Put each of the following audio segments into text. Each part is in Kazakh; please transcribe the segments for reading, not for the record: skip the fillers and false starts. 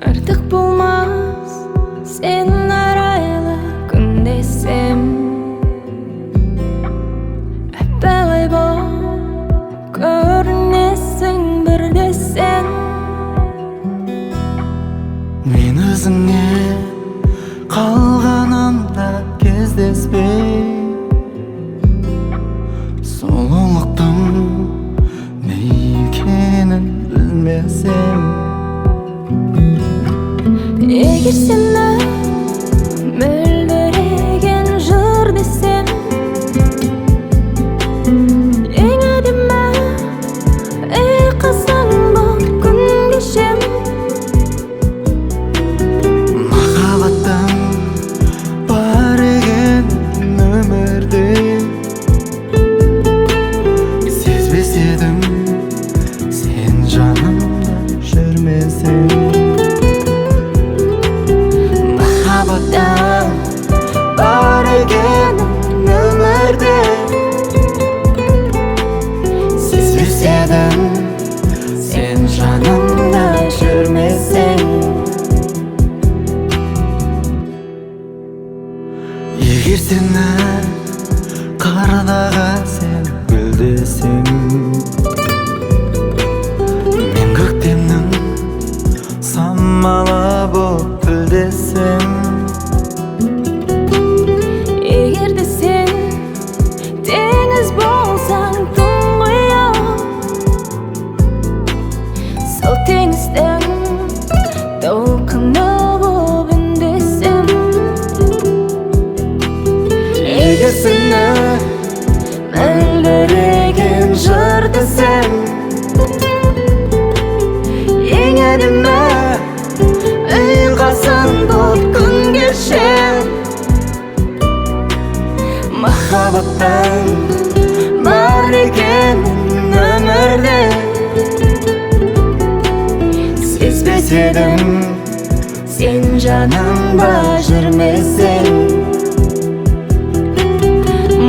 Артық болмас сен арайлы күн десем, Әп-әлай боп көрінесің бір десең. Мен өзіңе қалғанымда кездеспей, сұлулықтың не екенін білмесем. Егер сені мөлдіреген жыр десем, ең әдемі ұйқасың боп күн кешем. Махаббаттың бар екенін өмірде сезбес едім, сен жанымда жүрмесең. Махаббаттың бар екенін өмірде сезбес едім, сен жанымда жүрмесең. Егер сені қардағы сен гүл десем, мен көктемнің самалы боп гүлдесем. Егер де сен теңіз болсаң тұңғиық, сол теңіздің толқыны болып үндесем. Егер сені мөлдіреген жыр десем, ең әдемі ұйқасың болып күн кешем. Махаббаттың бар екенін өмірде сезбес едім, сен жанымда жүрмесең.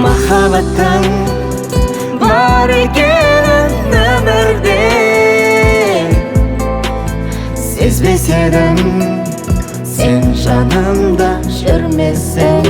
Махаббаттың бар екенін өмірде сезбес едім, сен жанымда жүрмесең.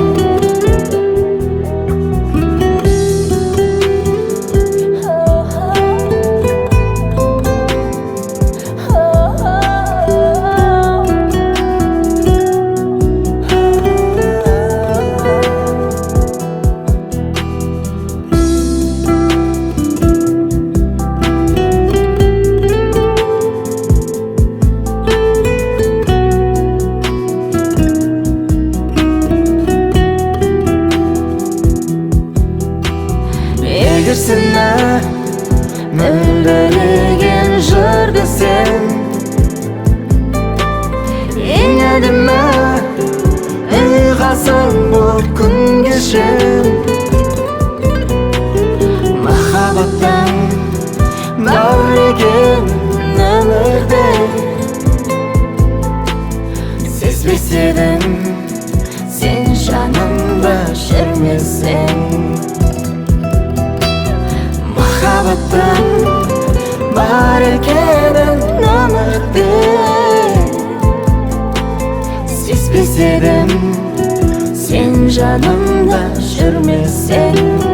Егер сені мөлдіреген жыр десем, ең әдемі ұйқасың болып күн кешем. Махаббаттың бар екенін өмірде сезбес едім, сен жанымда жүрмесең. Махаббаттың бар екенін өмірде сезбес едім, сен жанымда жүрмесең.